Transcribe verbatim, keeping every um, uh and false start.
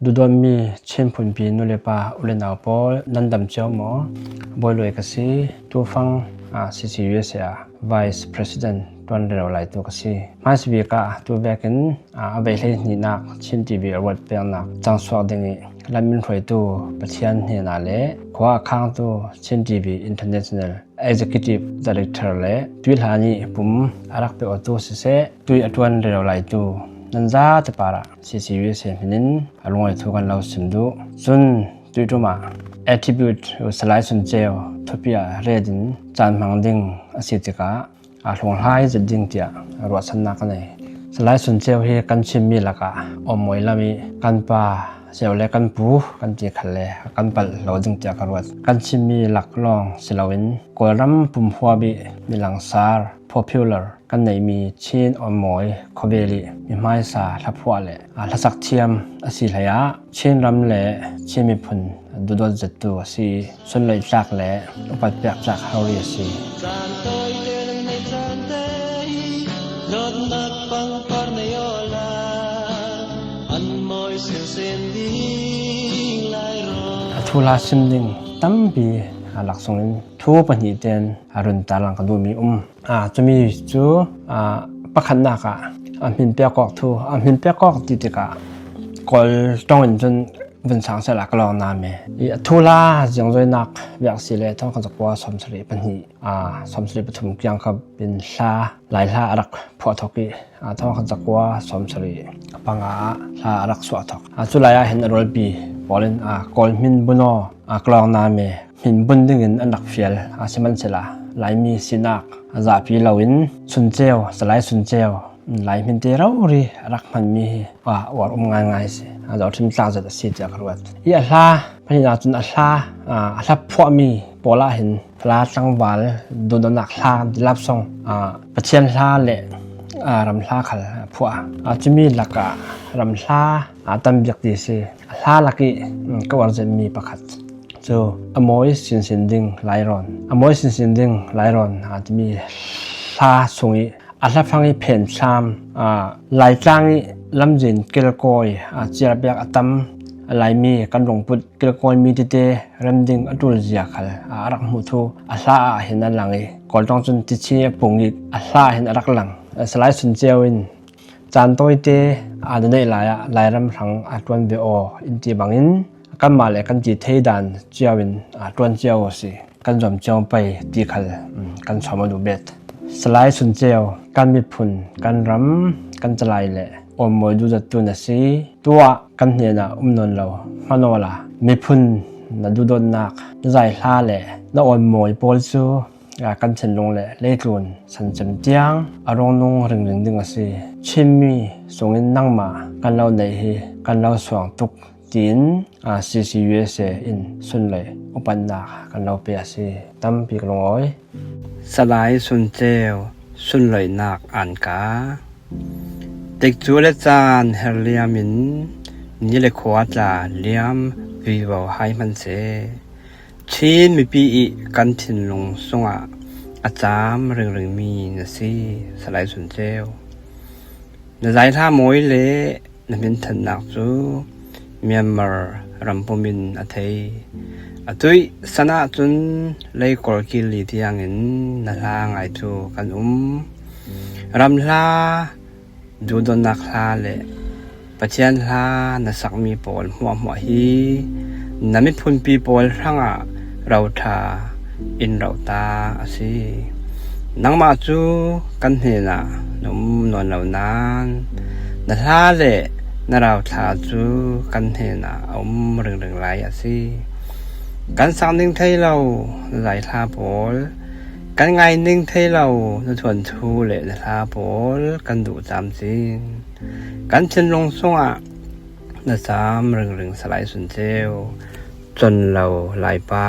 Duhdawtmi Chin phunpi nu le pa u le nau pawl, nan dam cio maw? Bawi Lui ka si. Tufang, ah, C C U S A ah Vice President tuan rero laitu ka si. Hmaisa bik ah tu vekin, ah, a vei hleihnihnak Chin T V a ruat peknak cangsuak ding i lam in hruaitu Pathian hnenah le khua a khangtu Chin T V International Executive Director le tuihla nih pum a rak pe awtu siseh, tui a tuan rero laitu nan zate parah C C U S A hmin in a lungawi thu kan lo sim duh. Cun tuiṭum ah Attribute Salai Sun Ceu thupi ah ret in caan hmang ding a si tikah, a hlunghla zet ding tiah ruahsannak ka nei. Salai Sun Ceu hi kan Chinmi lakah awmawi lam i kan pa Ceu le kan pu kan ti khalle kan palh lo ding tiah ka ruat. Kan Chinmi lak lawng si loin Kawlram pumhuap i milangsar popular kan neihmi Chin awmawi khawvel i mi hmaisa thlaphuah le, aa, hlasak thiam a si hlei ah Chin ram le Chin miphun duhdawt zettu a si. Sunloih tlak le upat pek tlak rori a si. A thuhla sim ding tampi a lak sungin thu pahnih tein a run tarlang ka duhmi um. Aa, cumi cu, aa, pakhatnak ah a hmin pek awk thu, a hmin pek awk ti tikah Kawl ṭong in cun vun sang sehla ka lawng na me. I a thuhla ziangzawinak viak si le thawngkhat zakua sawmsarih pahnih, aa, sawmsarih pathum kiangkap in hla, Lai hla a rak phuah thawk i, aa, thawngkhat zakua sawmsarih panga ah hla a rak suah thawk. Aa, cu lai ah hin a rualpi pawl in, aa, Kawl hmin bun aw, aa, ka lawng na me, hmin bun dingin an rak fial, aa, sihmanhsehla Laimi sinak a zahpi loin Sun Ceu, Salai Sun Ceu, Lai hmin te rori a rak hmanmi hi, aa, uar um ngaingai si. Aa, zohṭhim tlak zet a si tiah ka ruat. I a hla, pahnihnak cun a hla, aa, a hla phuahmi pawl ah hin Fala tlangval duhdawtnak hla, dilap song, aa, Pathian hla le, aa, ram hla khal a phuah. Aa, cumi lakah ram hla, aa, tam biak ti si. A hla lak i, um, ka uar zetmi pakhat cu a mawi sinsin ding Lairawn. A mawi sinsin ding Lairawn, aa, timi hla sung i a hlafang i phen thlam, aa, Laitlang i lamzin kilkawi, aa, ciarpiak a tam, a Laimi kan lungput kilkawimi tete rem ding a ṭul zia khal, aa, a rak hmuh thu a hla ah hin a lang i, Kawl ṭong cun tichi a pung i a hla ah hin a rak lang. Salai Sun Ceu in caan tawite, aa, na neih lai ah Lairam hrang aa ṭuan ve aw in ti bangin kanmah le kan ti thei dan cio in, aa, ṭuan cio aw si. Kan zuam cio pei ti khal, um, kan sawm a duh bet. Salai Sun Ceu, kan miphun, kan ram, kan calai le awmawi duhdawttu na si. Tuah kan hnenah um nawn lo hmanh awla miphun na duhdawtnak, na zaihla le na awmawi pawl cu, aa, kan thinlung le leitlun san cem tiang a rungnung ringring ding a si. Chinmi sungin nangmah kan lo neih hi, kan lo suang tuk, tiin, aa, C C U S A in Sunloih upatnak kan lo pe a si. Tampi ka lungawi. Salai Sun Ceu, Sunloihnak an ka. Tikcu le caan herh liam in ni le khua tla liam vivo hai hmanh seh. Chin mipi i kan thinlung sungah a caam ringringmi na si, Salai Sun Ceu. Na zaihla mawi le na hminthannak cu Myanmar ram pum in a thei. Atuih san ahcun leikol kili tiangin na hla ngai cu kan um. Ram hla, duhdawtnak hla le Pathian hla na sakmi pawl hmuahhmuah hi na miphunpi pawl hrangah roṭha in roh ta a si. Nangmah cu kan hnenah na um nawn lo nain na hla le na rauthla cu kan hnenah a um ringring lai a si. Kan sak ning thei lo na zaihla pawl, kan ngai ning thei lo na thuanthu le na hla pawl kan duh camcin. Kan thinlung sungah na caam ringring Salai Sun Ceu, con lo Laipa.